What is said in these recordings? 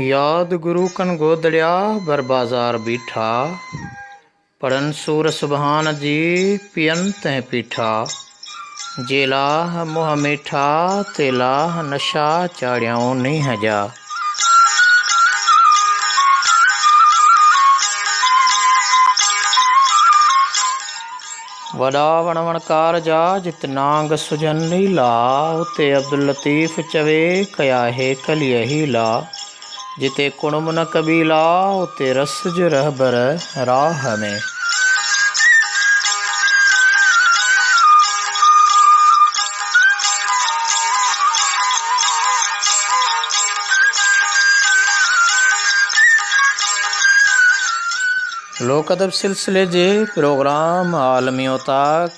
ياد گرو ڪن گودڙيا بر بازار بيٺا، پڙهن سور سبحان جي پين تنهن پيٺا، جي لاهه منهن ميٺا تي لاهه نشا چاڙهيائون نينهن جا. وڏا وڻ وڻڪار جا، جت نانگ سجهن نيلا، اتي عبداللطيف چوي، ڪيا هيڪليء حيلا، جتي ڪڻم نه قبيلا، اتي رسج رهبر راهه ۾. لوڪ ادب سلسلي جي پروگرام عالمي اوطاق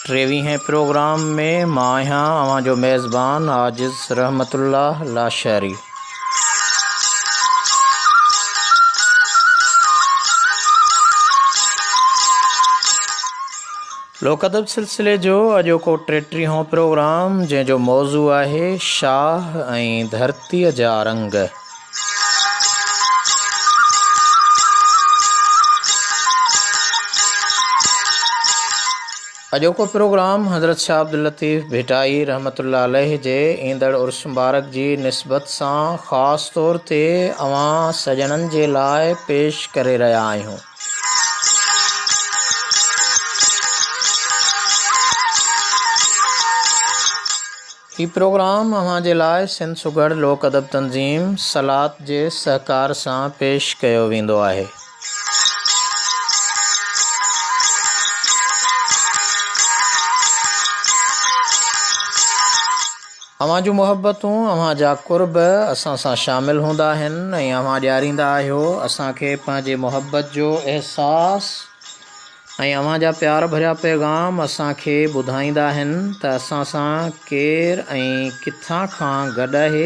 ٽيويهين پروگرام ۾ مان آهيان اوهان جو ميزبان عاجز رحمت الله لاشاري. لوڪ ادب سلسلي جو اڄوڪو ٽيٽيهون پروگرام جنهن جو موضوع آهي شاهه ۽ ڌرتيء جا رنگ. اڄوڪو پروگرام حضرت شاهه عبداللطيف ڀٽائي رحمة الله عليه جي ايندڙ عرس مبارڪ جي نسبت سان خاص طور تي اوهان سڄڻن جي لاء پيش ڪري رهيا آهيون. هي پروگرام اوهان جي لاء سنڌ سگهڙ لوڪ ادب تنظيم سلات جي سهڪار سان پيش ڪيو ويندو آهي. اوهان جون محبتون اوهان جا قرب اسان سان شامل هوندا آهن ۽ اوهان ڏياريندا آهيو اسان کي پنهنجي محبت جو احساس. ۽ اوهان جا پيار ڀريا پيغام اسان کي ٻڌائيندا آهن ته اسان سان ڪير ۽ ڪٿان کان گڏ آهي.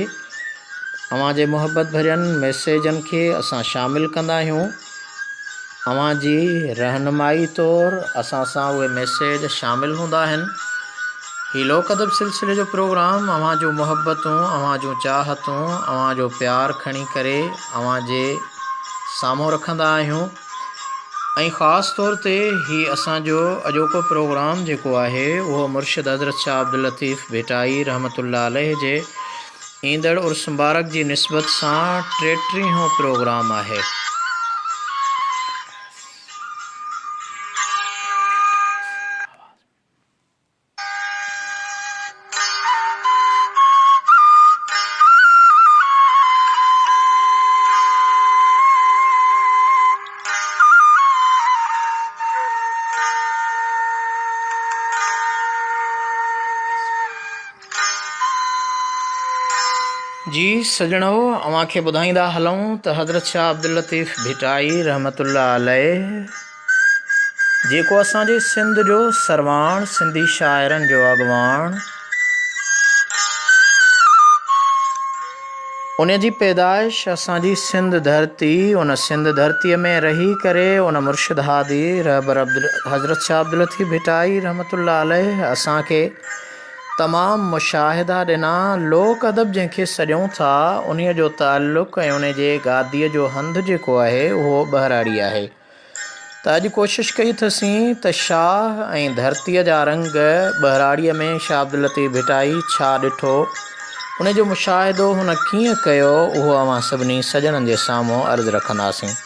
اوهان جي محبت ڀرين ميسيجن کي اسان شامل ڪندا آهيون. اوهان جي رهنمائي طور اسان سان اهي ميسيج شامل هوندا آهن. هي لوڪ ادب سلسلي جو پروگرام اوهان جون محبتون، اوهان جون چاهتون، اوهان جو پيار کڻي ڪري اوهان جي سامهون رکندا آهيون. ۽ خاص طور تي هي اسان جو اڄوڪو پروگرام جيڪو آهي اهو مرشد حضرت شاهه عبداللطيف ڀٽائي رحمة الله عليه جي ايندڙ عرس مبارڪ جي نسبت سان ٽيٽيهون پروگرام آهي. جي سڄڻو اوهان کي ٻڌائيندا هلون ته حضرت شاهه عبداللطيف ڀٽائي رحمة الله عليه جيڪو اسان جي سنڌ جو سرواڻ، سنڌي شاعرن جو اڳواڻ، ان جي پيدائش اسان جي سنڌ ڌرتي، ان سنڌ ڌرتيء ۾ رهي ڪري ان مرشد هادي رهبر حضرت شاهه عبداللطيف ڀٽائي رحمة الله عليه اسان کي تمام مشاهدا ڏنا. لوڪ ادب جنهن کي سڏيون ٿا، انهيء جو تعلق ۽ ان جي گاديء جو هنڌ جيڪو آهي، اهو ٻهراڙي آهي. ته اڄ ڪوشش ڪئي اٿسين ته شاهه ۽ ڌرتيء جا رنگ ٻهراڙيء ۾ شاهه عبداللطيف ڀٽائي ڇا ڏٺو، ان جو مشاهدو هن ڪيئن ڪيو، اهو اوهان سڀني سڄڻن جي سامهون عرض رکنداسين.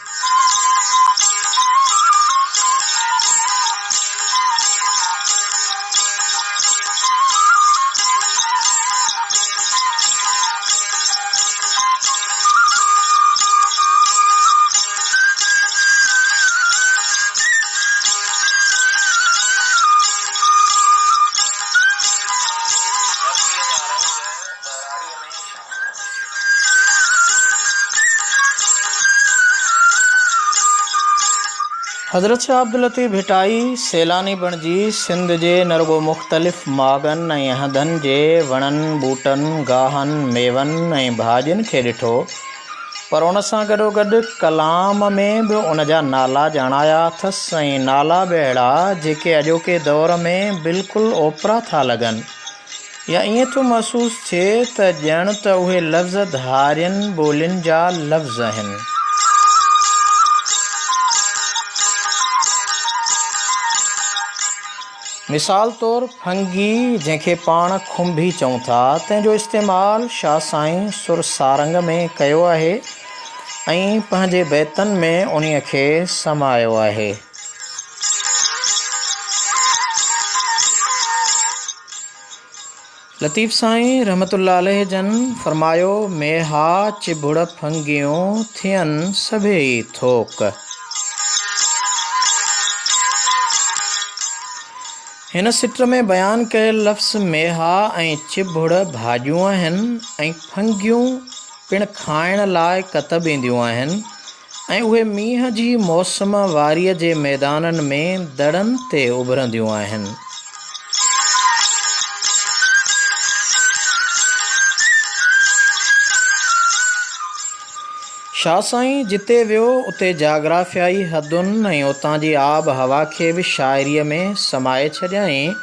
حضرت شاهه عبداللطيف ڀٽائي سيلاني بڻجي سنڌ جي نه رڳو مختلف ماڳن ۽ هنڌن جي وڻن، ٻوٽن، گاهن، ميون ۽ ڀاڄين کي ڏٺو، پر ان سان گڏوگڏ ڪلام ۾ به ان جا نالا ڄاڻايا اٿس ۽ نالا به اهڙا جيڪي اڄوڪي دور ۾ بلڪل اوپرا ٿا لڳن. يا ائين ٿو محسوس ٿئي ته ڄڻ ته اهي لفظ ڌارين ٻولين جا لفظ آهن. مثال طور ڦنگي جنهن کي پاڻ کنڀي چئون ٿا، تنهن جو استعمال شاهه سائين سر سارنگ ۾ ڪيو آهي ۽ پنهنجي بيتن ۾ انهيء کي سمايو آهي. لطيف سائين رحمة الله عليه جن فرمايو، ميها چڀڙ ڦنگيون ٿين سڀيئي ٿوڪ. هن سٽ ۾ بيان ڪيل لفظ ميها ۽ چڀڙ ڀاڄيون آهن ۽ ڦنگيون پڻ کائڻ لاء ڪتب اينديون آهن ۽ اهي مينهن جي موسم واريء جي ميدانن ۾ دڙن تي اڀرنديون آهن. شاهه سائين جتي ويو اتي جاگرافيائي حدن ۽ اتان جي آب هوا کي به شاعريء ۾ سمائي ڇڏيائين.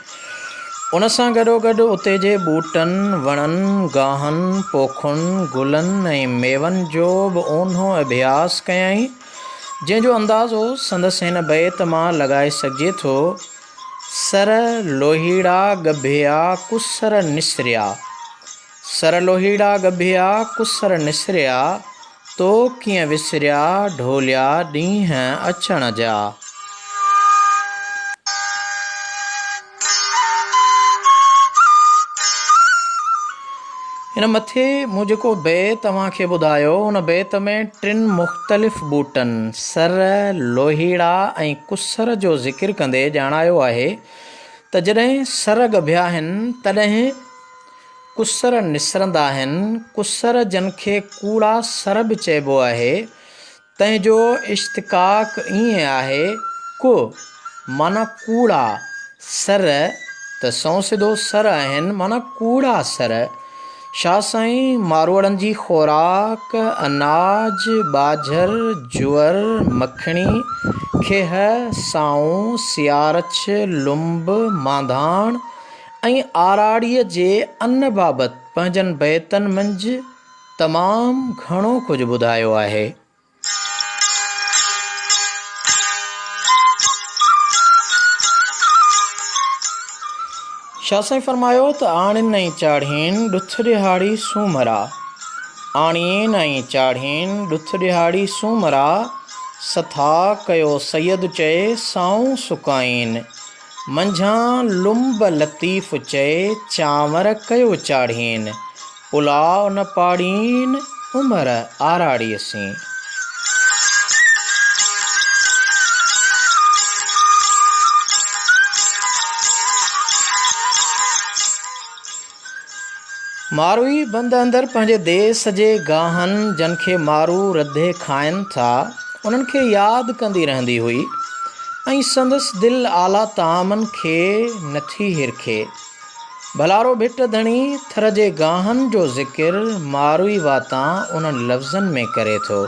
ان سان گڏوگڏ اتي جي ٻوٽن، وڻن، گاهن، پوکن، گلن ۽ ميون جو به اونهو اڀياس ڪيائين، جنهن جو اندازو سندس هن بيت مان لڳائي سگهجي ٿو، سر لوهيڙا ڳڀيا ڪسر نسريا، سر لوهيڙا ڳڀيا ڪسر نسريا، تو ڪيئن وسريا ڍوليا ڏينهن اچڻ جا. هن مٿي مون جيڪو بيت اوهان کي ٻڌايو ان بيت ۾ ٽن مختلف ٻوٽن سر، لوهيڙا ۽ ڪسر جو ذڪر ڪندي ڄاڻايو آهي ته جڏهن سر ڳڀيا آهن تڏهن ڪسر نسرندا آهن، ڪسر جن کي ڪوڙا سر به چئبو آهي، تنهن جو اشتقاق ائين آهي، ڪ معنيٰ ڪوڙا، سر ته سنئون سڌو سر آهن معنيٰ ڪوڙا سر. شاهه سائين ماروئڙن جي خوراڪ، اناج، ٻاجهر، جوئر، مکڻي، کيهه، سائون، سيارڇ، لنب، مانڌاڻ، ۽ آراڙيء جي ان بابت پنهنجن بيتن منجهه تمام گهڻو ڪجهه ٻڌايو آهي. شاهه سائين فرمايو ته آڻين ۽ چاڙهين ڏٿ ڏهاڙي سومرا، آڻين ۽ چاڙهين ڏٿ ڏهاڙي سومرا، سٿا ڪيو سيد چئي سائون سڪائين. منجهان لنب لطيف چئي، چانور ڪيو چاڙهين، پلاء نه پاڙين، عمر آراڙيء سين. ماروئي بند اندر پنهنجي ديس جي گاهن جن کي مارو رڌي کائن ٿا، انهن کي ياد ڪندي رهندي هئي ۽ سندس دل اعليٰ طعامن کي نٿي هرکي. ڀلارو ڀٽ ڌڻي ٿر جي گاهن جو ذڪر ماروئي واتان انهن لفظن ۾ ڪري ٿو.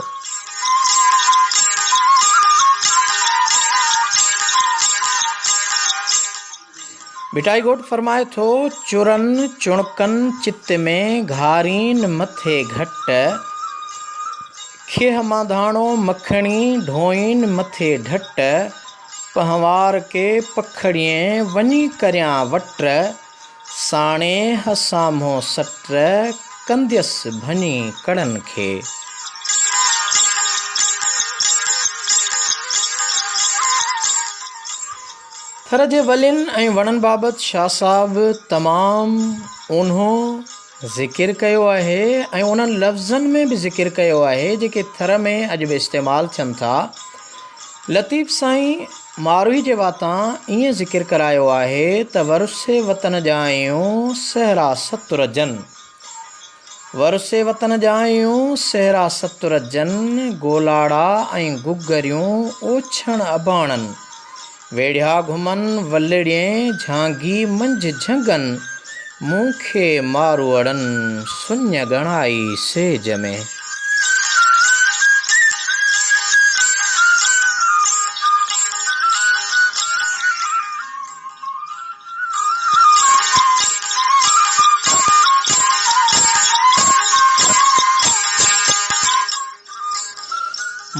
ڀٽائي گهوٽ فرمائي ٿو، چرن چڻڪن چت ۾، گهارين مٿي گهٽ، کيهه مانڌاڻو مکڻي، ڍوئين مٿي ڍٽ، پنهوار ڪي پکڙين، وڃي ڪريان وٽ، ساڻيهه سامهون سٽ، ڪنديس ڀڃي ڪڙن کي. ٿر جي ولين ۽ وڻن بابت شاهه صاحب تمام اونهو ذڪر ڪيو آهي ۽ انهن لفظن ۾ به ذڪر ڪيو آهي جيڪي ٿر ۾ اڄ به استعمال ٿين ٿا. لطيف سائين ماروي جي واتان ائين ذڪر ڪرايو آهي ته ورثي وطن ڄايون سهرا ستر جن. ورثي وطن ڄايون سهرا ستر جن، گولاڙا ۽ گگريون اوڇڻ اباڻن. ويڙهيا گهمن ولڙين جهانگي منجهه جهنگن، مون کي ماروئڙن سڃ ڳڻائي سيج ۾.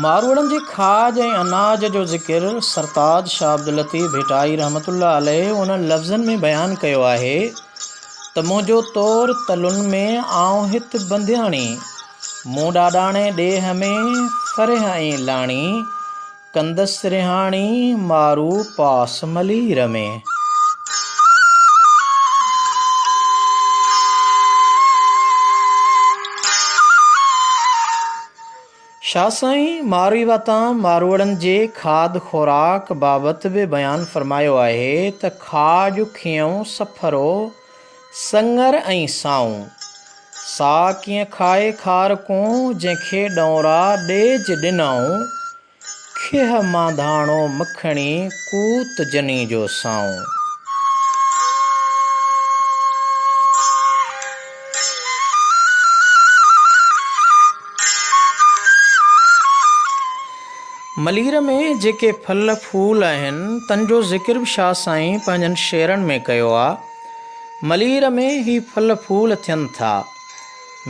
ماروئڙن جي کاڄ ۽ اناج جو ذڪر سرتاج شاهه عبداللطيف ڀٽائي رحمة الله عليه انهن لفظن ۾ بيان ڪيو آهي ته منهنجو طور تلن ۾ آئون هت بندياڻي، مون ڏاڏاڻي ڏيهه ۾ فرح ۽ لاڻي، ڪندس رهاڻي مارو پاس ملير ۾. شاهه سائين ماروي واتان ماروئڙن جي کاڌ خوراڪ بابت به بيان فرمايو آهي ته کاڄ کينئون سڦرو سڱر ۽ سائون، سا ڪيئن کائي کار ڪون جنهن کي ڏئونرا ڏيج ڏنائون، کيهه مانڌاڻو مکڻي ڪوت جني جو سائون. ملير ۾ جيڪي ڦل ڦول آهن، تن جو ذڪر به شاهه سائين پنهنجن شعرن ۾ ڪيو آ. ملير ۾ هي ڦل ڦول ٿين ٿا.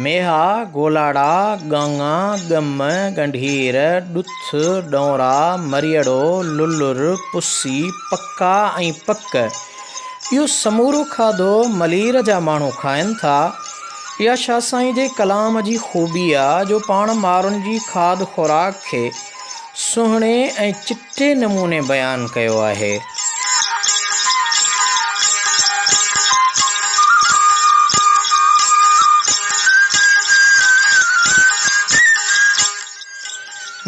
ميها، گولاڙا، ڳاڱا، ڳم، ڳنڍير، ڏٿ، ڏونرا، مريئڙو، للر، پسي، پڪا ۽ پڪ. اهو سمورو کاڌو ملير جا ماڻهو کائن ٿا. اها شاهه سائين جي ڪلام جي خوبي آ جو پاڻ مارن جي کاڌ خوراڪ کي سهڻي ۽ چٽي نموني بيان ڪيو آهي.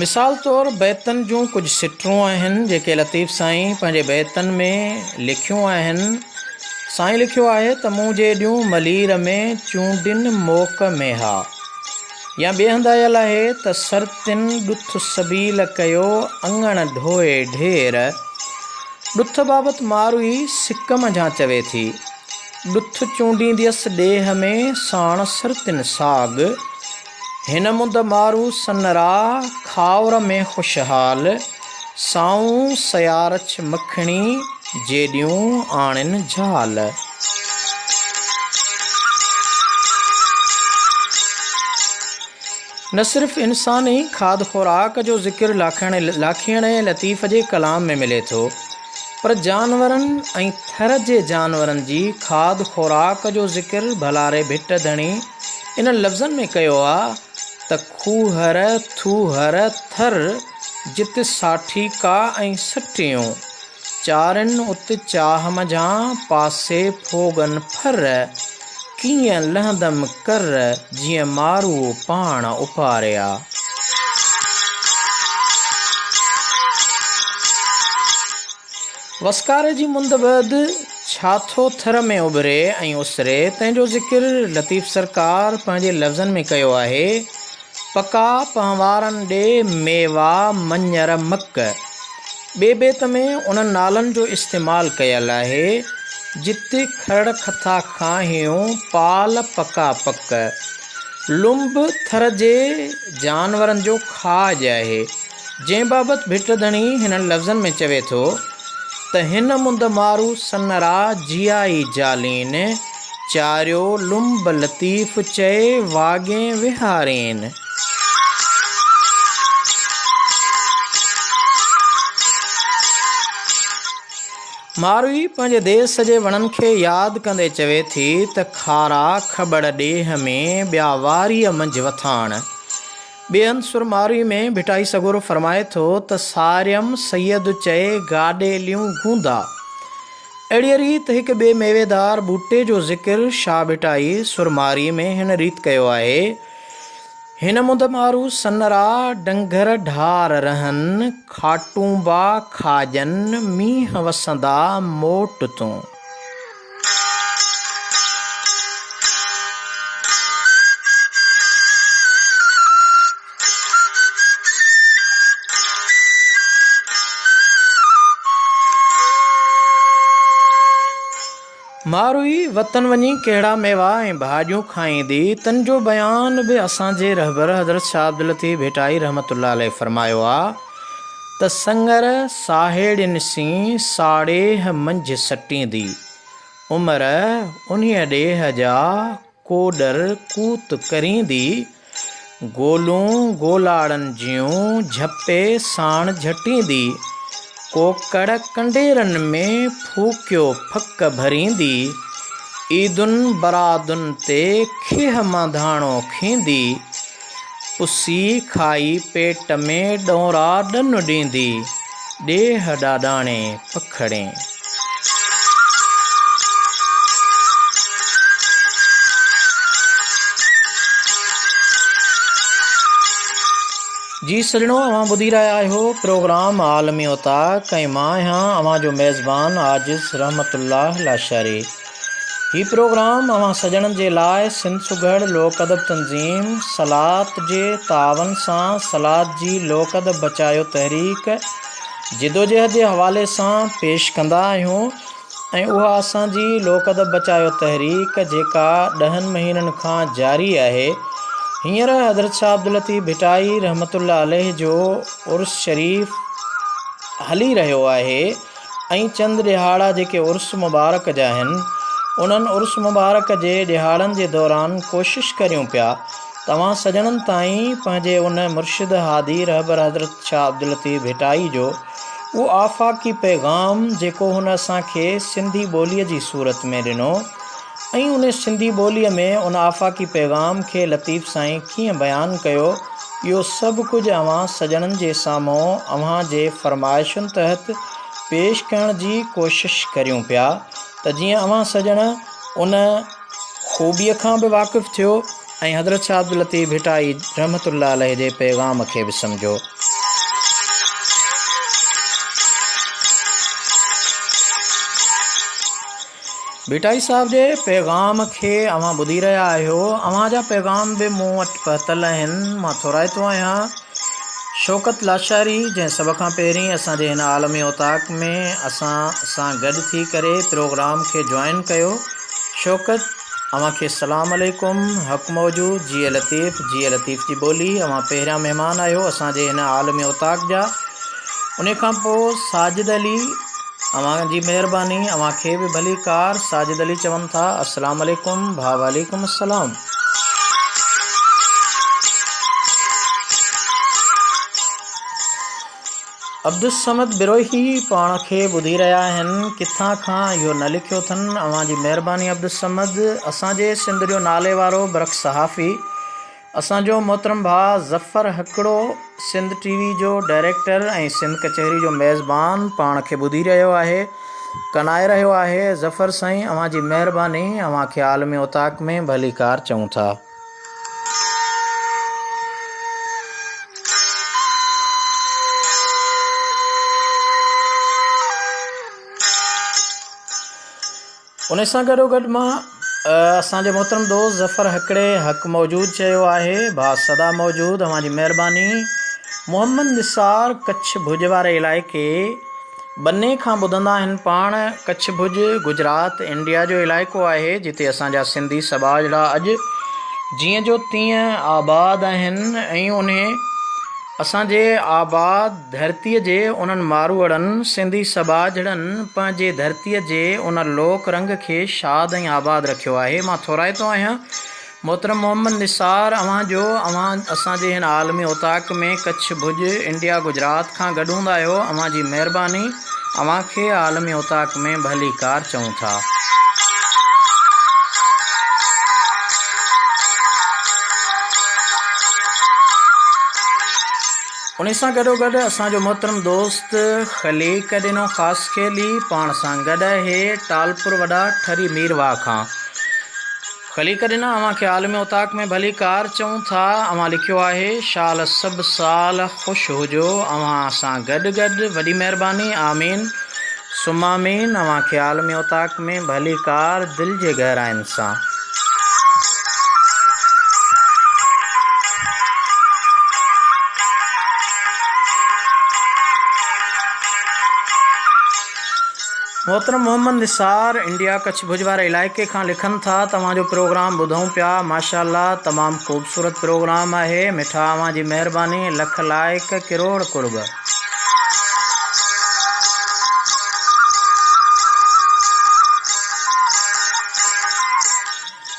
مثال طور بيتن جون ڪجهه سٽرون آهن جيڪي لطيف سائين پنهنجي بيتن ۾ لکيون آهن. سائين لکيو آهي ته مون جيڏيون ملير ۾ چونڊين موڪ ميها. يا ٻئي هنڌ آيل آهي ته سرتين ڏٿ سبيل ڪيو اڱڻ ڍوئي ڍير. ڏٿ بابت ماروئي سڪ منجهان چوي ٿي. ڏٿ چونڊينديس ڏيهه ۾ ساڻ سرتين ساڳ. هن مند مارو سنرا کاور ۾ خوشحال، سائون سيارڇ مکڻي جيڏيون آڻين جھال. نه صرف انساني کاڌ خوراڪ جو ذڪر لاکيڻي لطيف جي ڪلام ۾ ملي ٿو، پر جانورن ۽ ٿر جي جانورن جي کاڌ خوراڪ جو ذڪر ڀلاري ڀٽ ڌڻي انهن لفظن ۾ ڪيو آ ته کوهر، ٿوهر، ٿر، جت ساٺيڪا ۽ سٽيون، چارين ات چاهه منجهان، پاسي ڦوڳن ڦر، ڪيئن لهندم ڪر، جيئن ماروء پاڻ اپاريا. وسڪاري جي مند بعد ڇا ٿو ٿر ۾ اڀري ۽ اسري، تنهن جو ذڪر لطيف سرڪار پنهنجي لفظن ۾ ڪيو آهي، پڪا پنهوارن ڏي ميوا مڃر مڪ. ٻئي بيت ۾ انهن نالن جو استعمال ڪيل آهي، جت کرڙ کٿا کاهيون پال پڪا پڪ. لنب ٿر جي جانورن جو کاڄ آهي. جنهن بابت ڀٽ ڌڻي هنن لفظن ۾ چوي ٿو ته هن مند مارو سنرا جيائي جالين، چاريو لنب لطيف چئي واڳين ويهارين. ماروي پنهنجي ديس جي وڻن کي ياد ڪندي چوي ٿي ته کارا کٻڙ ڏيهه ۾ ٻيا واريء منجهه وٿاڻ. ٻئي هنڌ سر ماروي ۾ ڀٽائي سڳورو فرمائي ٿو ته ساريم سيد چئي گاڏيليون گوندا. اهڙيء ريت هڪ ٻئي ميويدار ٻوٽي جو ذڪر شاهه ڀٽائي سر مارئي ۾ هن ريت ڪيو آهي، هن مند مارو سنرا ڊنگهر ڍار رهن، کاٽونبا کاڄن، مينهن وسندا موٽ تون. ماروئي وطن وڃي ڪهڙا ميوا ۽ ڀاڄيون کائيندي، تن جو بيان به اسان جي رهبر حضرت شاهه عبداللطيف ڀٽائي رحمة الله عليه فرمايو آ ته سڱر ساهيڙين سين ساڙيهه منجهه سٽيندي، عمر انهيء ڏيهه جا ڪوڏر ڪوت ڪريندي، گولون گولاڙن جيون جهپي ساڻ جهٽيندي، ڪوڪڙ ڪنڊيرن ۾ ڦوڪيو ڦڪ ڀريندي، عيدن برادن تي کيهه مان ڌاڻو کيندي، پسي کائي پيٽ ۾ ڏونرا ڏن ڏيندي، ڏيهه ڏاڏاڻي پکڙين. جي سڄڻو اوهان ٻڌي رهيا آهيو پروگرام عالمي اوطاق ۽ مان آهيان اوهان جو ميزبان عاجز رحمت الله لاشاري. هي پروگرام اوهان سڄڻن جي لاء سنڌ سگهڙ لوڪ ادب تنظيم سلات جي تعاون سان سلات جي لوڪ ادب بچايو تحريڪ جدوجهد جي حوالي سان پيش ڪندا آهيون ۽ اها اسان جي لوڪ ادب بچايو تحريڪ جيڪا ڏهن مهينن کان جاري آهي هينئر حضرت شاهه عبداللطيف ڀٽائي رحمة الله عليه جو عرس شريف هلي رهيو آهي ۽ چند ڏهاڙا جيڪي عرس مبارڪ جا آهن انهن عرس مبارڪ جي ڏهاڙن جي دوران ڪوشش ڪريون پيا توهان سڄڻن تائين پنهنجي ان مرشد هادي رهبر حضرت شاهه عبداللطيف ڀٽائي جو اهو آفاقي پيغام جيڪو هن اسان کي سنڌي ٻوليء جي صورت ۾ ڏنو ۽ ان سنڌي ٻوليء ۾ ان آفاقي پيغام کي لطيف سائين ڪيئن بيان ڪيو اهو سڀ ڪجهه اوهان سڄڻن جي سامهون اوهان جي فرمائشن تحت پيش ڪرڻ جي ڪوشش ڪريون پيا ته جيئن اوهان سڄڻ ان خوبيء کان به واقف ٿيو ۽ حضرت شاهه عبداللطيف ڀٽائي رحمة الله عليه جي پيغام کي به سمجهيو. ڀٽائي صاحب جي پيغام کي اوهان ٻڌي رهيا آهيو. اوهان جا پيغام به مون وٽ پهتل آهن. مان ٿورائتو آهيان. شوڪت لاشاري جنهن سڀ کان پهرين اسان جي هن عالمي اوطاق ۾ اسان سان گڏ ٿي ڪري پروگرام کي جوائن ڪيو. شوڪت اوهان کي سلام عليڪم حق موجود جيئي لطيف جيئي لطيف جي ٻولي اوهان پهريان مهمان آهيو اسان جي هن عالمي اوطاق جا انهي کان پوء ساجد علي اوهان جي مهرباني اوهان کي به ڀلي ڪار ساجد علي چون ٿا السلام عليڪم ڀاء وعليڪم السلام. عبدالصمد بروهي پاڻ کي ٻڌي رهيا آهن ڪٿان کان اهو نه لکيو اٿن اوهان جي مهرباني عبدالصمد اسان جي سنڌ جو نالي وارو برک صحافي اسان جو محترم ڀاء ظفر هڪڙو سنڌ ٽي وي جو ڊائريڪٽر ۽ سنڌ ڪچهري جو ميزبان پاڻ کي ٻڌي رهيو آهي ڪنائي رهيو آهي ظفر سائين اوهان جي مهرباني اوهان کي عالمي اوطاق ۾ ڀليڪار چئون ٿا. ان سان گڏوگڏ مان اسان جي محترم دوست ظفر هڪڙي حق موجود چيو آهي ڀاء صدا موجود اوهان جي مهرباني محمد نثار ڪڇ ڀڄ واري علائقي ٻني کان ٻڌندا آهن پاڻ ڪڇ ڀڄ گجرات انڊيا جو علائقو آهي جتي اسان جا سنڌي سٻاجهڙا اڄ جيئن جو تيئن آباد آهن ۽ انهي اسان جي آباد ڌرتي جي انهن ماروئڙن سنڌي سٻاجهڙن پنهنجي ڌرتي جي ان لوڪ رنگ کي شاد ۽ آباد رکيو آهي مان ٿورائتو آهيان محترم محمد نثار اوهان جو اوهان اسان جي هن عالمي اوطاق ۾ ڪڇ ڀڄ انڊيا گجرات کان گڏ هوندا آهيو اوهان جي مهرباني اوهان کي عالمي اوطاق ۾ ڀليڪار چئون ٿا. انهي سان گڏوگڏ اسان جو محترم دوست خليق ڏنو خاصخيلي پاڻ سان گڏ آهي ٽالپر وڏا ٺري ميرواهه کان. خليق ڏنا اوهان کي عالمي اوطاق ۾ ڀلي ڪار چئون ٿا اوهان لکيو آهي شال سڀ سال خوش هجو اوهان سان گڏ گڏ وڏي مهرباني آمين ثم آمين اوهان کي عالمي اوطاق ۾ ڀلي ڪار دل جي گهراين سان. محترم محمد نثار انڊيا ڪڇ ڀڄ واري علائقي کان لکن ٿا توهان جو پروگرام ٻڌون پيا ماشاءالله تمام خوبصورت پروگرام آهي مٺا اوهان جي مهرباني لک لائق ڪروڙ قرب.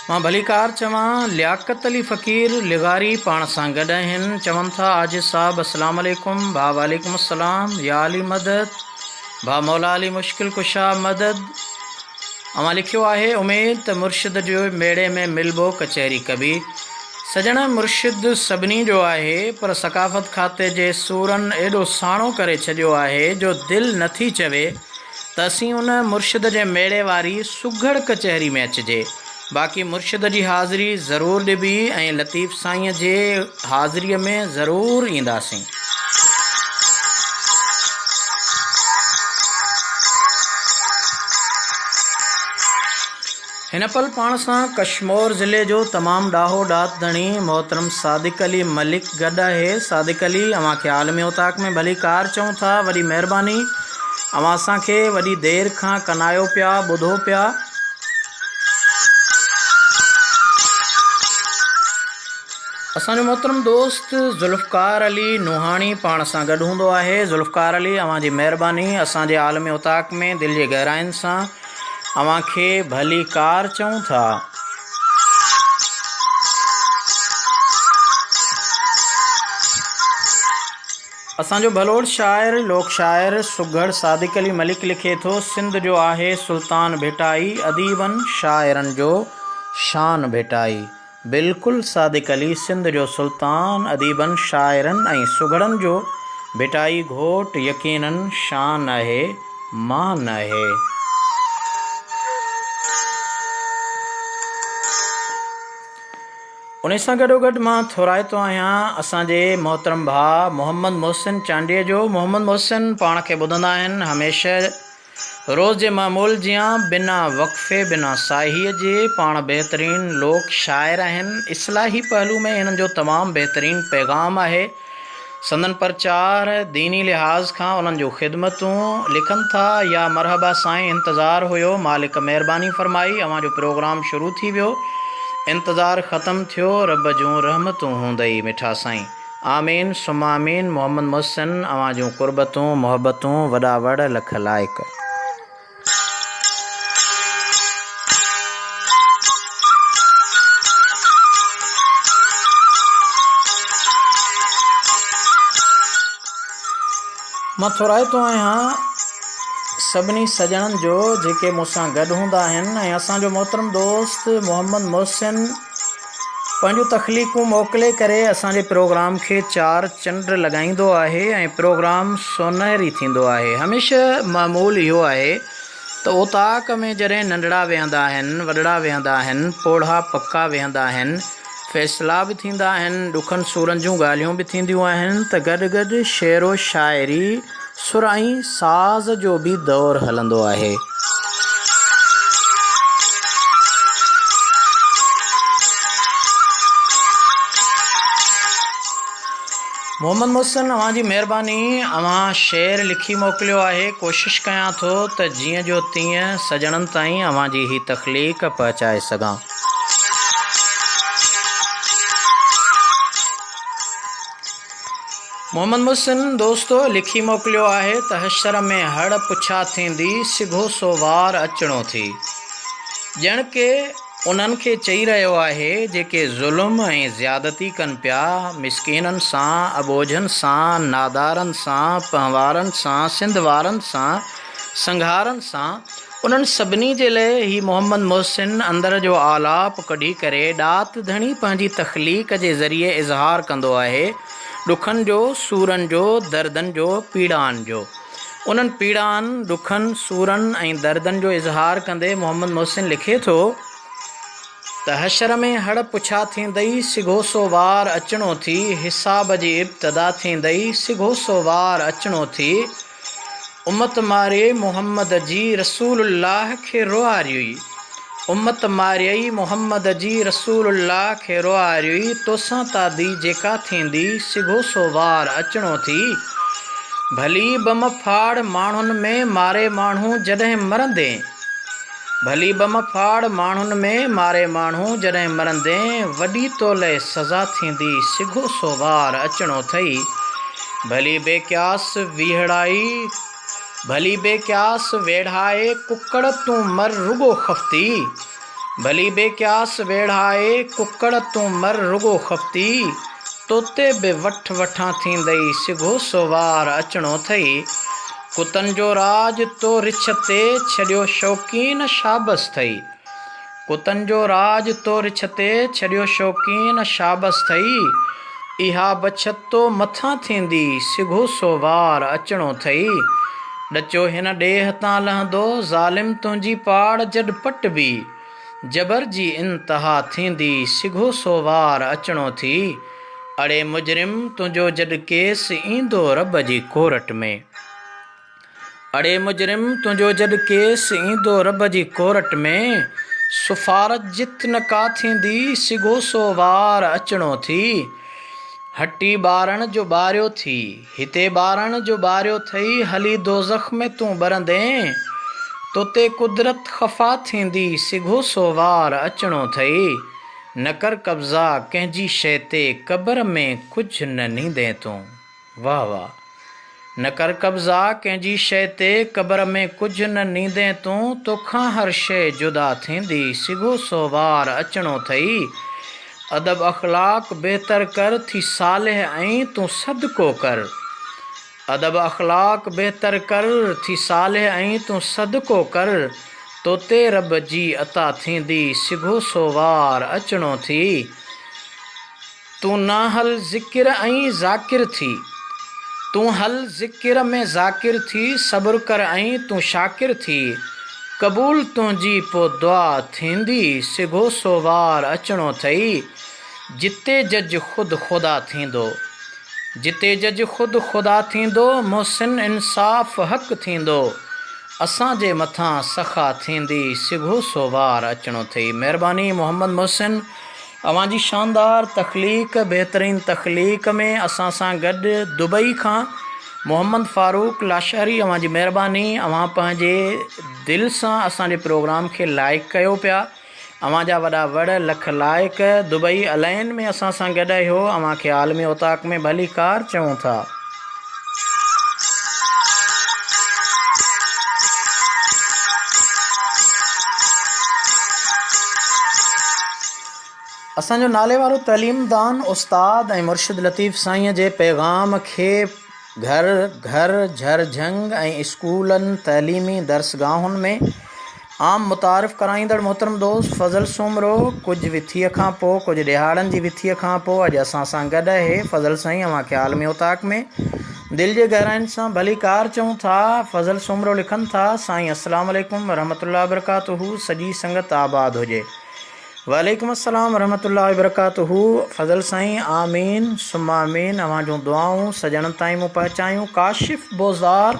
مان ڀليڪار چوان لياقت علي فقير لغاري پاڻ سان گڏ آهن چون ٿا عاجز صاحب اسلام عليڪم ڀاء وعليڪم السلام يا علي مدد ڀاء مولا علي مشڪل ڪشا مدد اوهان لکيو آهي اميد ته مرشد جو ميڙي ۾ ملبو ڪچهري ڪبي سڄڻ مرشد سڀني جو آهي پر ثقافت کاتي جي سورن ايڏو ساڻو ڪري ڇڏيو آهي جو دل نٿي چوي ته اسين ان مرشد جي ميڙي واري سگهڙ ڪچهري ۾ اچجي. باقي مرشد جي حاضري ضرور ڏبي ۽ لطيف سائينء جي حاضريء ۾ ضرور اينداسين. هن پل پاڻ سان ڪشمور ضلعي جو تمام ڏاهو ڏات ڌڻي محترم صادق علي ملڪ گڏ آهي. صادق علي اوهان کي عالمي اوطاق ۾ ڀليڪار چئون ٿا. وڏي مهرباني اوهان اسان کي وڏي دير کان ڪنايو پيا ٻڌو پيا. اسان جو محترم دوست ذوالفقار علي نوحاڻي پاڻ سان گڏ هوندو آهي. ذوالفقار علي اوهان جي مهرباني اسان جي عالمي اوطاق ۾ دل جي گهراين سان اوهان کي ڀليڪار چئون ٿا. اسان جو ڀلوڙ شاعر، لوڪ شاعر سگهڙ صادق علي ملڪ لکي ٿو، سنڌ جو آهي سلطان ڀٽائي، اديبن شاعرن جو شان ڀٽائي. بلڪل صادق علي سنڌ جو سلطان اديبن شاعرن ۽ سگهڙن جو ڀٽائي گهوٽ يقينن شان آهي مان آهي. انهي سان گڏوگڏ مان ٿورائتو آهيان اسان جي محترم ڀاء محمد محسن چانڊيي جو محمد محسن پاڻ کي ٻڌندا آهن هميشه روز جي معمول جيان بنا وقفي بنا ساهيء جي پاڻ بهترين لوڪ شاعر آهن. اصلاحي پهلو ۾ هنن جو تمام بهترين پيغام آهي. سندن پرچار ديني لحاظ کان انهن جون خدمتون لکن ٿا يا مرحبا سائين انتظار هيو مالڪ مهرباني فرمائي اوهان جو پروگرام شروع ٿي ويو انتظار ختم ٿيو رب جون رحمتون هوندئي مٺا سائين. آمين ثم آمين محمد محسن اوهان جون قربتون محبتون وڏا وڙ لک لائق. مان ٿورائتو آهيان سڀني سڄڻن جو جيڪي مون سان گڏ هوندا آهن ۽ اسان جو محترم دوست محمد محسن پنهنجون تخليقون موڪلي ڪري اسان جي پروگرام کي چار چنڊ لڳائيندو آهي ۽ پروگرام سونهري ٿيندو آهي. هميشه معمول اهو آهي ته اوطاق ۾ جڏهن ننڍڙا ويهندا آهن، وڏڙا ويهندا آهن، پوڙها پڪا ويهندا آهن، فيصلا به ٿيندا آهن، ڏکن سورن جون ڳالهيون به ٿينديون آهن ته گڏ گڏ شعر و شاعري، سر ۽ ساز جو به دور هلندو آهي. محمد محسن اوهان جي مهرباني اوهان شعر لکي موڪليو آهي ڪوشش ڪيان ٿو ته جيئن جو تيئن سڄڻن تائين اوهان جي هي تخليق پهچائي سگهان. محمد محسن دوستو لکي موڪليو آهي ته حشر ۾ هڙ پڇا ٿيندي سگهو سو وار اچڻو ٿي. ڄڻ ڪي انهن کي چئي رهيو آهي جيڪي ظلم ۽ زيادتي ڪن پيا، مسڪينن سان، اٻوجهن سان، نادارن سان، پنهوارن سان، سنڌ وارن سان، سنگهارن سان، انهن سڀني جي لئه هي محمد محسن اندر جو آلاپ ڪڍي ڪري ڏات ڌڻي پنهنجي تخليق جي ذريعي اظهار ڪندو آهي، ڏکن جو، سورن جو، دردن جو، پيڙائن جو. انهن پيڙائن، ڏکن، سورن ۽ دردن جو اظهار ڪندي محمد محسن لکي ٿو ته حشر ۾ هڙ پڇا ٿيندئي، سگهو سو وار اچڻو ٿي، حساب جي ابتدا ٿيندئي، سگهو سو وار اچڻو ٿي. امت مارئي محمد جي رسول الله کي روئاريئي امت مارئي محمد جي رسول الله کي روئاريئي توسان تعدي جيڪا ٿيندي سگهو سو وار اچڻو ٿي ڀلي بم ڦاڙ ماڻهن ۾ ماري ماڻهو جڏهن مرندين ڀلي بم ڦاڙ ماڻهن ۾ ماري ماڻهو جڏهن مرندين وڏي تولئه سزا ٿيندي سگهو سو وار اچڻو ٿئي ڀلي بي قياس ويهڙائي ڀلي بي قياس ويڙهائي ڪڪڙ تون مر رڳو خفتي. ڀلي بي قياس ويڙهائي، ڪڪڙ تون مر رڳو خفتي، توتي به وٺ وٺان ٿيندئي، سگهو سو وار اچڻو ٿئي. ڪتن جو راڄ تو رڇ تي، ڇڏيو شوقين شابس ٿئي. ڪتن جو راڄ تو رڇ تي، ڇڏيو شوقين شابس ٿئي. اها بڇت تو مٿان ٿيندي، سگهو سو وار اچڻو ٿئي. ڏچو هن ڏيهه تان لهندو، ظالم تنهنجي پاڙ جڏ پٽبي. جبر جي انتها ٿيندي، سگهو سو وار اچڻو ٿي. اڙي مجرم تنهنجو جڏ ڪيس ايندو رب جي ڪورٽ ۾. اڙي مجرم تنهنجو جڏ ڪيس ايندو رب جي ڪورٽ ۾، سفارت جت نه ڪا ٿيندي، سگهو سو وار اچڻو ٿي. هٽي ٻارڻ جو ٻاريو ٿي، هتي ٻارڻ جو ٻاريو ٿئي، هلي دوزخ ۾ تون ٻرندين، توتي قدرت خفا ٿيندي، سگهو سو وار اچڻو ٿئي. نه ڪر قبضا ڪنهن جي شيء تي، قبر ۾ ڪجهه نه نيندين تون. واه واه. نه ڪر قبضا ڪنهن جي شيء تي، قبر ۾ ڪجهه نه نيندين تون، توکان هر شيء جدا ٿيندي، سگهو سو وار اچڻو ٿئي. ادب اخلاق بهتر ڪر، ٿي صالح ۽ تون صدقو ڪر. ادب اخلاق بهتر ڪر، ٿي صالح ۽ تون صدقو ڪر، توتي رب جي عطا ٿيندي، سگهو سو وار اچڻو ٿي. تون نه هل ذڪر ۽ ذاڪر ٿي. تون هل ذڪر ۾ ذاڪر ٿي، صبر ڪر ۽ تون شاڪر ٿي، قبول تنهنجي پو دعا ٿيندي، سگهو سو وار اچڻو ٿئي، جتي جج خود خدا ٿيندو. جتي جج خود خدا ٿيندو، محسن انصاف حق ٿيندو، اسان جي مٿان سخا ٿيندي، سگهو سو وار اچڻو ٿئي. مهرباني محمد محسن. اوهان جي شاندار تخليق بهترين تخليق ۾ اسان سان گڏ دبئي کان محمد فاروق لاشاري اوهان جي مهرباني اوهان پنهنجي دل سان اسان جي پروگرام کي لائيڪ ڪيو پيا اوهان جا وڏا وڙ لک لائق دبئي العين ۾ اسان سان گڏ آهيو اوهان کي عالمي اوطاق ۾ ڀليڪار چئون ٿا. اسان جو ناليوارو تعليمدان استاد ۽ مرشد لطيف سائينء جي پيغام کي گهر گهر، جهر جهنگ ۽ اسڪولن، تعليمي درسگاهن ۾ عام متعارف ڪرائيندڙ محترم دوست فضل سومرو ڪجهه وٿيء کان پوء ڪجهه ڏهاڙن جي وٿيء کان پوء اڄ اسان سان گڏ آهي. فضل سائين اوهان کي عالمي اوطاق ۾ دل جي گهراين سان ڀليڪار چئون ٿا. فضل سومرو لکن ٿا، سائين السلام عليڪم ورحمة الله وبرڪاته سڄي سنگت آباد هجي. وعليڪم السلام ورحمة الله وبرڪاته فضل سائين آمين ثم آمين اوهان جون دعائون سڄڻن تائين مون پهچايون ڪاشف بوزدار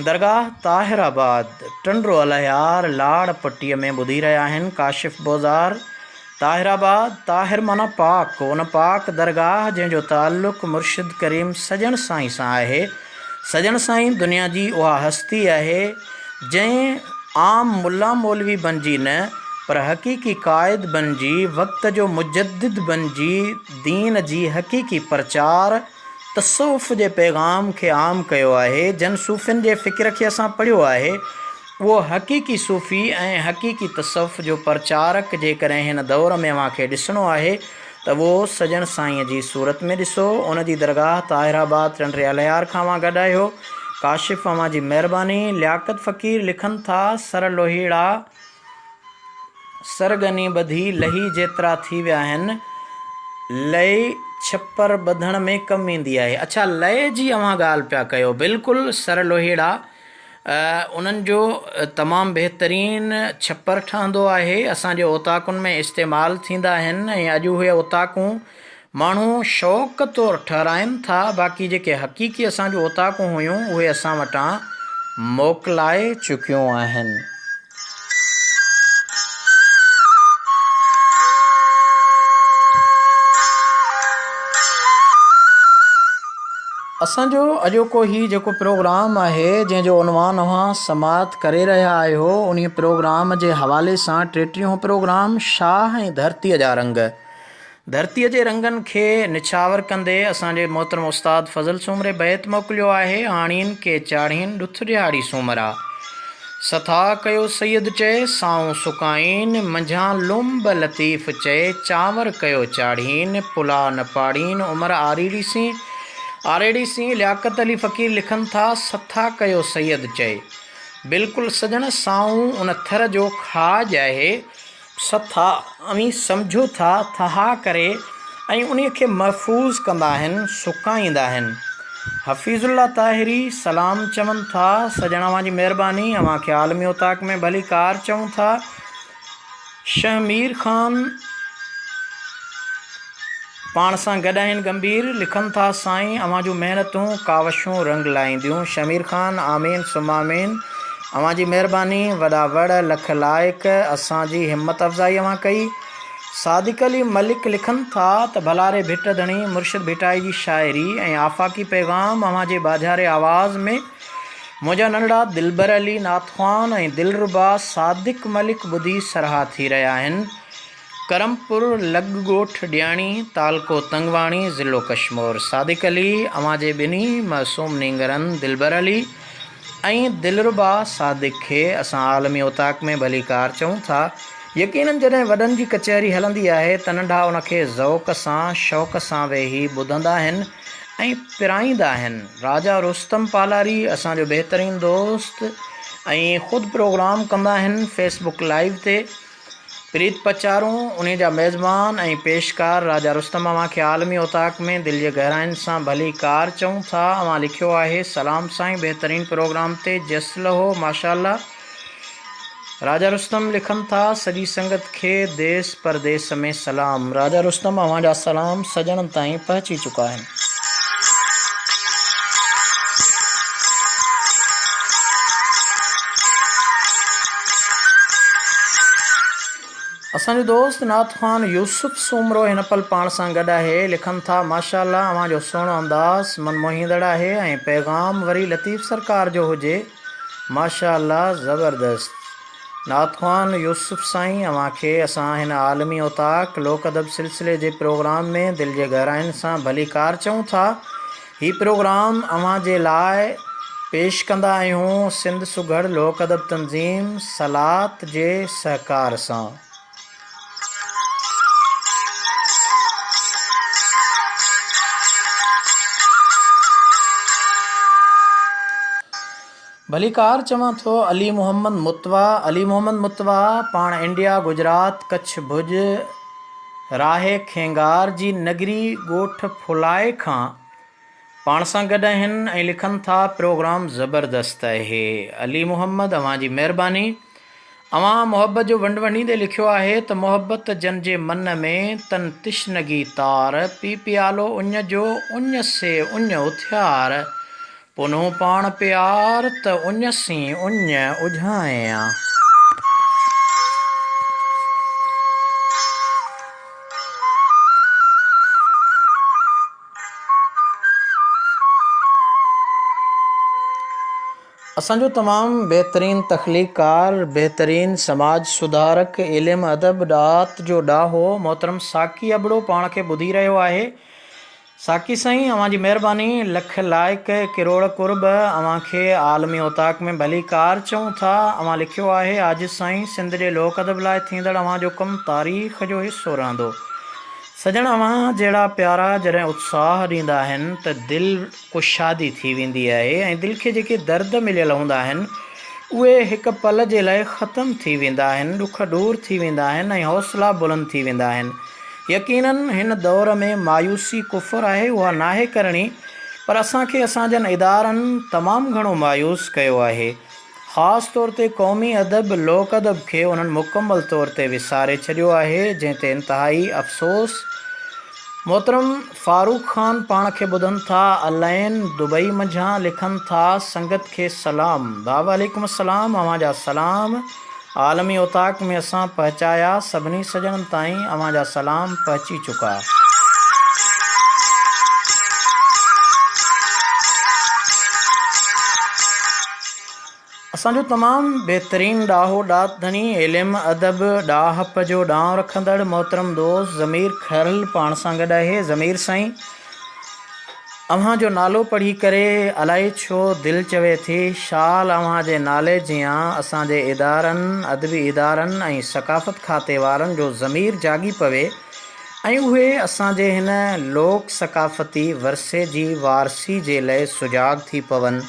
درگاهه طاهر آباد ٽنڊو الهيار لاڙ پٽي ۾ ٻڌي رهيا آهن ڪاشف بوزدار طاهر آباد طاهر معنيٰ پاڪ ان پاڪ درگاهه جنهن جو تعلق مرشد ڪريم سڄڻ سائين سان آهي سڄڻ سائين دنيا جي اها هستي آهي جنهن عام ملا مولوي بنجي نه پر حقيقي قائد بنجي وقت جو مجدد بنجي دين جي حقيقي پرچار تصوف جي پيغام کي عام ڪيو آهي جن صوفين جي فڪر کي اسان پڙهيو آهي اهو حقيقي صوفي ۽ حقيقي تصوف جو پرچارڪ جيڪڏهن هن دور ۾ اوهان کي ڏسڻو آهي ته اهو سڄڻ سائينء جي صورت ۾ ڏسو، ان جي درگاهه طاهر آباد ٽنڊي الهيار کان اوهان گڏ آهيو. ڪاشف اوهان جي مهرباني. لياقت فقير لکن ٿا، سر لوهيڙا سر ڳني ٻڌي لهي جيترا ٿي ويا آهن، لئي ڇپر ٻڌڻ ۾ ڪم ايندي آهي. اڇا لئي جي اوهان ڳالهه پيا ڪيو. بلڪل سر لوهيڙا انهن جو تمام بهترين ڇپر ٺهندو آهي اسان جي اوطاقن ۾ استعمال ٿيندا آهن ۽ اڄ اهي اوطاقون ماڻهو شوق طور ٺهرائن ٿا باقي جيڪي حقيقي اسان جون اوطاقون هيون اهي اسان وٽان موڪلائي چڪيون آهن. اسان جو اڄوڪو هي جيڪو پروگرام آهي جنهن جو عنوان اوهان سماعت ڪري رهيا آهيو انهي پروگرام جي حوالي سان ٽيٽيهون پروگرام شاهه ۽ ڌرتيء جا رنگ ڌرتيء جي رنگن کي نڇاور ڪندي اسان جي محترم استاد فضل سومري بيت موڪليو آهي، آڻين ڪي چاڙهين ڏٿ ڏهاڙي سومرا. سٿا ڪيو سيد چئي، سائون سڪائين، منجهان لنب لطيف چئي، چانور ڪيو چاڙهين، پلاء نه پاڙين، عمر آريڙي سين، آريڙي سين، لياقت علي فقير لکن ٿا، سٿا ڪيو سيد چئي. بلڪل سڄڻ سائون ان ٿر جو کاڄ آهي، سٿا اوهين سمجهو ٿا ٿها ڪري ۽ انهي کي محفوظ ڪندا آهن، سڪائيندا آهن. حفيظ الله طاهري سلام چون ٿا، سڄڻ اوهان جي مهرباني، اوهان کي عالمي اوطاق ۾ ڀلي ڪار چئون ٿا. شهمير خان پاڻ سان گڏ آهن ڳنڀير لکن ٿا سائين اوهان جون محنتون ڪاوشون رنگ لائينديون شهمير خان آمين ثم آمين اوهان جي مهرباني وڏا وڙ لک لائق اسان جي همت افزائي اوهان ڪئي صادق علي ملڪ لکن ٿا ته ڀلاري ڀٽ ڌڻي مرشد ڀٽائي جي شاعري ۽ آفاقي پيغام اوهان جي ٻاجهاري آواز ۾ منهنجا ننڍڙا دلبر علي نعتخوان ۽ دلربا صادق ملڪ ٻڌي سرها ٿي رهيا آهن ڪرمپور لڳ ڳوٺ ڏياڻي تعلقو تنگواڻي ضلعو ڪشمور صادق علي اوهان جي ٻنهي معصوم نينگرن دلبر علي ۽ دلربا صادق کي اسان عالمي اوطاق ۾ ڀليڪار چئون ٿا يقينن جڏهن وڏن جي ڪچهري هلندي آهي ته ننڍا ان کي ذوق سان شوق سان ويهي ٻڌندا آهن ۽ پرائيندا آهن راجا رستم پالاري اسان جو بهترين دوست ۽ خود پروگرام ڪندا آهن فيس بڪ لائيو تي پريت پچارون، انهي جا ميزبان ۽ پيشڪار راجا رستم اوهان کي عالمي اوطاق ۾ دل جي گهراين سان ڀلي ڪار چئون ٿا اوهان لکيو آهي سلام سائين بهترين پروگرام تي جس لهو ماشاءالله راجا رستم لکن ٿا سڄي سنگت کي ديس پرديس ۾ سلام راجا رستم اوهان جا سلام سڄڻن تائين پهچي چڪا آهن. اسان جو دوست نعت خوان يوسف سومرو هن پل پاڻ سان گڏ آهي لکن ٿا ماشاء الله اوهان جو سهڻو انداز من موهيندڙ آهي ۽ پيغام وري لطيف سرڪار جو هجي ماشاء الله زبردست نعت خوان يوسف سائين اوهان کي اسان هن عالمي اوطاق لوڪ ادب سلسلي جي پروگرام ۾ دل جي گهراين سان ڀليڪار چئون ٿا هي پروگرام اوهان جي لاء پيش ڪندا آهيون سنڌ سگهڙ لوڪ ادب تنظيم سلات جي سهڪار سان. ڀليڪار چوان ٿو علي محمد متوا علي محمد متوا پاڻ انڊيا گجرات ڪڇ ڀڄ راهي کينگار جي نگري ڳوٺ ڦلائي کان پاڻ سان گڏ آهن ۽ لکن ٿا پروگرام زبردست آهي علي محمد اوهان جي مهرباني اوهان محبت جو ونڊ ونڊيندي لکيو آهي ته محبت جن جي من ۾ تن تشنگي تار پي پيالو اڃ جو اڃ سي اڃ اٿيار پنهون پاڻ پيار ته اڃ سين اڃ اجهائيان. اسان جو تمام بهترين تخليقڪار، بهترين سماج سڌارڪ، علم ادب ڏات جو ڏاهو محترم ساقي ابڙو پاڻ کي ٻڌي رهيو آهي. ساقي سائين اوهان جي مهرباني، لک لائق، ڪروڙ قرب، اوهان کي عالمي اوطاق ۾ ڀلي ڪار چئون ٿا، اوهان لکيو آهي عاجز سائين سنڌ جي لوڪ ادب لاء ٿيندڙ اوهان جو ڪم تاريخ جو حصو رهندو. سڄڻ اوهان جهڙا پيارا جڏهن اتساهه ڏيندا آهن ته دل ڪشادي ٿي ويندي آهي ۽ دل کي جيڪي درد مليل هوندا آهن اهي هڪ پل جي لاء ختم ٿي ويندا آهن، ڏک ڏور ٿي ويندا آهن ۽ حوصلا بلند ٿي ويندا آهن. يقيناً هن دور ۾ مايوسي ڪفر آهي اها ناهي ڪرڻي پر اسان کي اسان جن ادارن تمام گهڻو مايوس ڪيو آهي. خاص طور تي قومي ادب، لوڪ ادب کي انهن مڪمل طور تي وساري ڇڏيو آهي جنهن تي انتهائي افسوس. محترم فاروق خان پاڻ کي ٻڌن ٿا العين دبئي منجهان لکن ٿا سنگت کي سلام ڀاء وعليڪم السلام اوهان جا سلام عالمي اوطاق ۾ اسان پهچايا سڀني سڄڻن تائين اوهان جا سلام پهچي چڪا. اسان جو تمام بهترين ڏاهو ڏات ڌڻي علم ادب ڏاهپ جو ڏانء رکندڙ محترم دوست ضمير کرل پاڻ سان گڏ آهي ضمير سائين. اوهان جو نالو پڙهي ڪري الائي ڇو دل چوي ٿي شال اوهان جي نالي جيان اسان جي ادارن، ادبي ادارن ۽ ثقافت کاتي وارن جو ضمير جاڳي پوي ۽ اهي اسان جي هن لوڪ ثقافتي ورثي جي وارثي جي لئه سجاڳ ٿي پون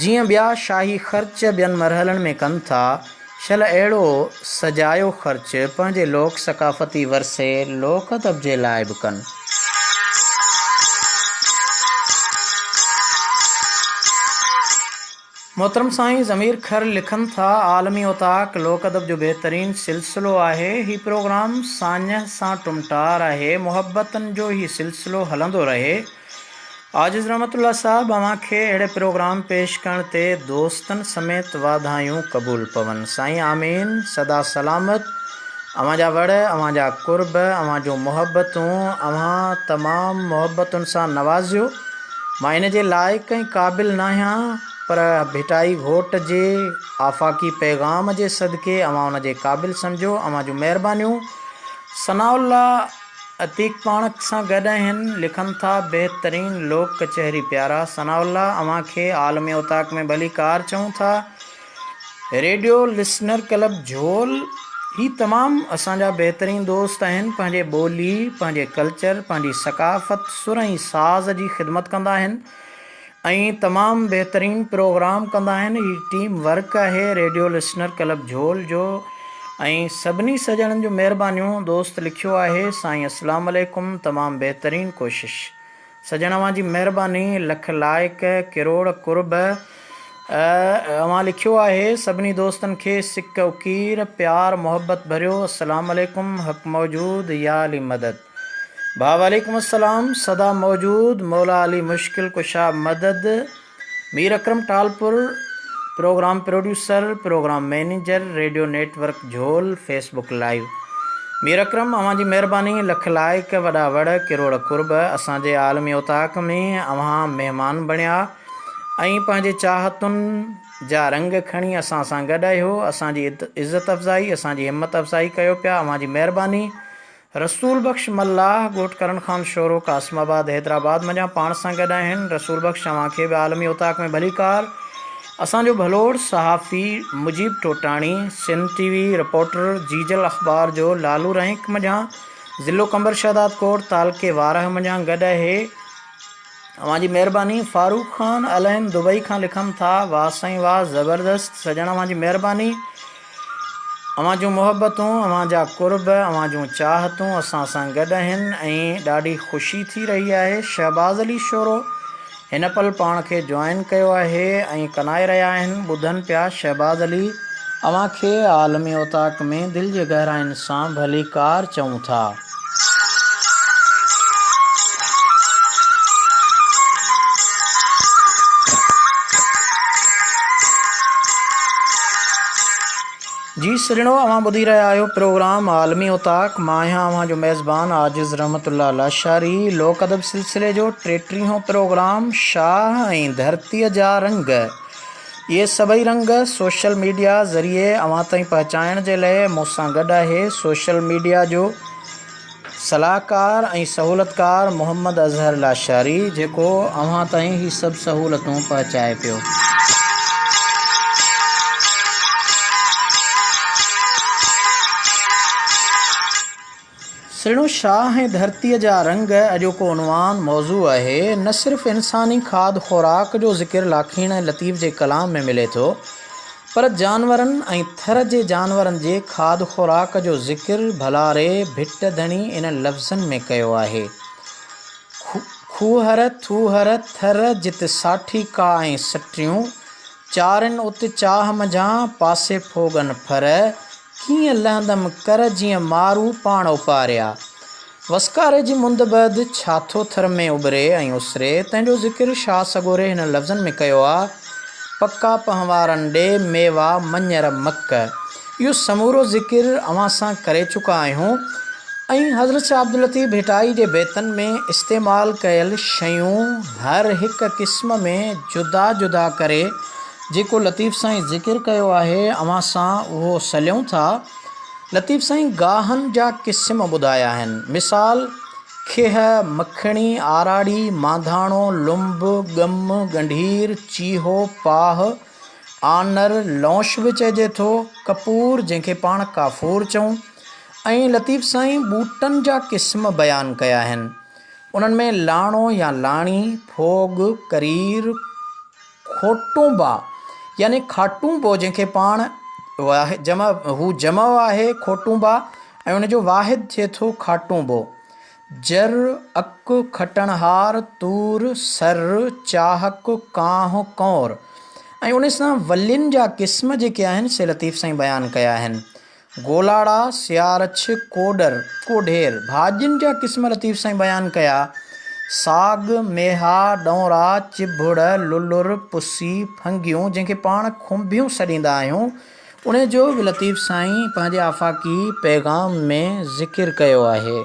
جيئن ٻيا شاهي خرچ ٻين مرحلن ۾ ڪن ٿا شل اهڙو سجايو خرچ پنهنجي لوڪ ثقافتي ورثي لوڪ ادب جي لاء به ڪن. محترم سائين ضمير کر لکن ٿا، عالمي اوطاق لوڪ ادب جو بهترين سلسلو آهي. هي پروگرام ساڃهه سان ٽمٽار آهي. محبتن جو هي سلسلو هلندو رهي. عاجز رحمت الله صاحب اوهان کي اهڙي پروگرام پيش ڪرڻ تي دوستن سميت واڌايون قبول پون سائين آمين سدا سلامت اوهان جا وڙ اوهان جا قرب اوهان جون محبتون اوهان تمام محبتن سان نوازيو مان ان جي لائق ۽ قابل ناهيان پر ڀٽائي گهوٽ جي آفاقي پيغام جي صدقي اوهان ان جي قابل سمجهو اوهان جون مهربانيون ثناء الله عتيق پاڻ سان گڏ آهن لکن ٿا بهترين لوڪ ڪچهري پيارا ثناء الله اوهان کي عالمي اوطاق ۾ ڀلي ڪار چئون ٿا ريڊيو لسنر ڪلب جهول هي تمام اسان جا بهترين دوست آهن پنهنجي ٻولي پنهنجي ڪلچر پنهنجي ثقافت سر ۽ ساز جي خدمت ڪندا آهن ۽ تمام بهترين پروگرام ڪندا آهن هي ٽيم ورڪ آهي ريڊيو لسنر ڪلب جهول جو ۽ سڀني سڄڻن جون مهربانيون دوست لکيو آهي سائين اسلام عليڪم تمام بهترين ڪوشش سڄڻ اوهان جي مهرباني لک لائق ڪروڙ قرب اوهان لکيو آهي سڀني دوستن کي سڪ اڪير پيار محبت ڀريو اسلام عليڪم حق موجود يا علي مدد. ڀاء وعليڪم السلام سدا موجود مولا علي مشڪل ڪشا مدد Mir Akram Talpur programme producer programme manager radio network Jhol Facebook live Mir Akram اوهان جي مهرباني لک لائق وڏا وڙ ڪروڙ قرب اسان جي عالمي اوطاق ۾ اوهان مهمان بڻيا ۽ پنهنجي چاهتن جا رنگ کڻي اسان سان گڏ آهيو اسان جي عزت افزائي اسان جي همت افزائي ڪيو پيا اوهان جي مهرباني رسول بخش ملاح، ڳوٺ ڪرن خان شورو، قاسم آباد، حيدرآباد منجهان پاڻ سان گڏ آهن. رسول بخش اوهان کي به عالمي اوطاق ۾ ڀليڪار. اسان جو ڀلوڙ صحافي Mujeeb Totani, Sindh T V reporter, Jijal اخبار جو لالو رئنڪ منجهان، ضلعو قمبر شهدادڪوٽ، تعلقي وارهه منجهان گڏ آهي. اوهان جي مهرباني. فاروق خان العين دبئي کان لکن ٿا، واه سائين واه زبردست سڄڻ اوهان جي مهرباني. اوهان جون محبتون، اوهان جا قرب، اوهان جون چاهتون اسان سان گڏ آهن ۽ ڏاڍي خوشي ٿي رهي آهي. شهباز علي شورو هن پل پاڻ کي جوائن ڪيو آهي ۽ ڪنائي رهيا آهن، ٻڌن پيا. شهباز علي اوهان کي عالمي اوطاق ۾ دل جي گهراين سان ڀليڪار چئون ٿا. جي سڄڻو اوهان ٻڌي رهيا آهيو پروگرام عالمي اوطاق مان آهيان اوهان جو ميزبان عاجز رحمت الله لاشاري لوڪ ادب سلسلي جو ٽيٽيهون پروگرام شاهه ۽ ڌرتيء جا رنگ اهي سڀئي رنگ سوشل ميڊيا ذريعي اوهان تائين پهچائڻ جي لئه مون سان گڏ آهي سوشل ميڊيا جو صلاحڪار ۽ سهولتڪار محمد اظهر لاشاري جيڪو اوهان تائين هي سڀ سهولتون پهچائي پيو. سهڻو شاهه ۽ ڌرتيء جا رنگ اڄوڪو عنوان، موضوع، آهي. نه صرف انساني کاڌ خوراڪ جو ذڪر لاکيڻ ۽ لطيف جي ڪلام ۾ ملي ٿو، پر جانورن ۽ ٿر جي جانورن جي کاڌ خوراڪ جو ذڪر ڀلاري ڀٽ ڌڻي انهن لفظن ۾ ڪيو آهي. کوهر، ٿوهر، ٿر، جت ساٺي ڪا ۽ سٽريون، چارين ات چاهه منجهان، پاسي ڦوڳن ڦر، ڪيئن لهندم ڪر جيئن مارو پاڻ اپاريا. وسڪاري جي مند بعد ڇا ٿو ٿر ۾ اڀري ۽ اسري، تنهن جو ذڪر شاهه سڳوري هنن لفظن ۾ ڪيو آ، پڪا پنهوارن ڏي، ميوا مڃر مڪ. اهو سمورو ذڪر اوهان سان ڪري چڪا آهيون ۽ حضرت شاهه عبداللطيف ڀٽائي جي بيتن ۾ استعمال ڪيل شيون هر هڪ قسم ۾ جدا جدا ڪري جيڪو لطيف سائين ذڪر ڪيو آهي اوهان سان اهو سليون ٿا. لطيف سائين گاهن جا قسم ٻڌايا آهن. مثال، کيهه، مکڻي، آراڙي، مانڌاڻو، لنب، ڳم، ڳنڍير، چيهو، پاهه، آنر، لونش به چئجي ٿو، ڪپور جنهن کي پاڻ ڪافور چئون ۽ لطيف سائين ٻوٽن جا قسم بيان ڪيا آهن. انهن ۾ لاڻو يا لاڻي، ڦوڳ، ڪرير، کوٽونبا يعني کاٽونبو جنهن کي پاڻ جمع هو جمع آهي کوٽونبا ۽ ان جو واحد ٿئي ٿو کاٽونبو. جر، اڪ، کٽڻهار، تور، سر، چاهڪ، ڪانهه، ڪنور ۽ ان سان ولين جا قسم جيڪي آهن سي لطيف سائين بيان ڪيا آهن. گولاڙا، سيارڇ، ڪوڏر، ڪوڍير، ڀاڄين جا قسم لطيف سائين بيان ڪيا. ساڳ، ميها، ڏونرا، چڀڙ، للر، پسي، ڦنگيون جنهن کي پاڻ کنڀيون سڏيندا آهيون، انهي جو به لطيف سائين پنهنجي آفاقي پيغام ۾ ذڪر ڪيو آهي.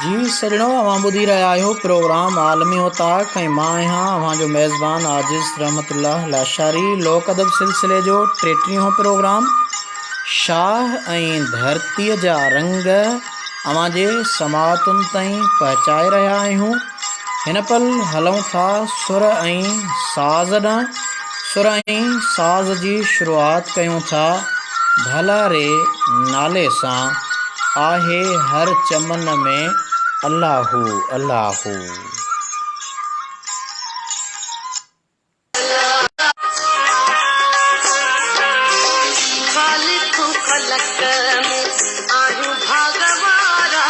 جي سڄڻو اوهان ٻڌي رهيا آهيو پروگرام عالمي اوطاق ۽ مان آهيان اوهان جو ميزبان عاجز رحمت الله لاشاري لوڪ ادب سلسلي جو ٽيٽيهون پروگرام شاهه ۽ ڌرتيء جا رنگ اوهان جي سماعتن تائين پهچائي رهيا آهيون. هن پل هلون ٿا سر ۽ ساز ڏانهن. سر ۽ ساز جي شروعات ڪيون ٿا ڀلاري نالي سان آهي هر چمن ۾ الله هو الله هو. خالق خلق ۾ آهيون ڀاڳ وارا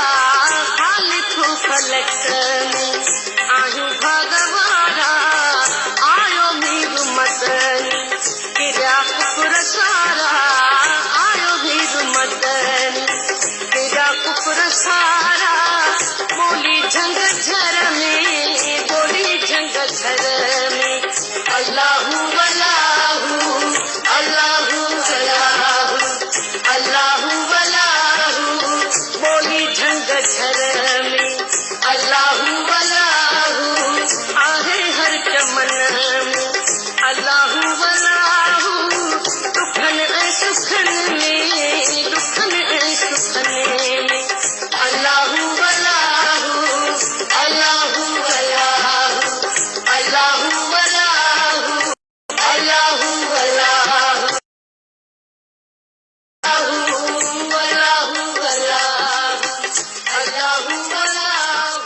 خالق خلق ۾ آهيون ڀاڳ وارا آيو مير مدني ڪريا ڪفر سارا آيو مير مدني ڪريا ڪفر سارا ٻولي جهنگ جهر ۾ ٻولي جهنگ جهر ۾ الله هو الله هو الله هو الله هو الله هو الله هو ٻولي جهنگ جهر ۾ الله هو الله هو آهي هر چمن ۾ الله هو الله هو ڏکن ۽ سکن ۾ ڏکن ۽ سکن ۾ الله هو الله هو الله هو الله هو الله هو الله هو الله هو الله هو الله هو الله هو الله هو.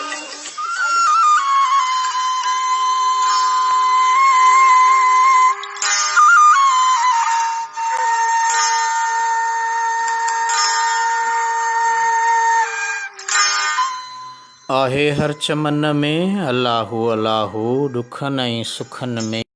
آهي هر چمن ۾ الله هو الله هو ڏکن ۽ سکن ۾.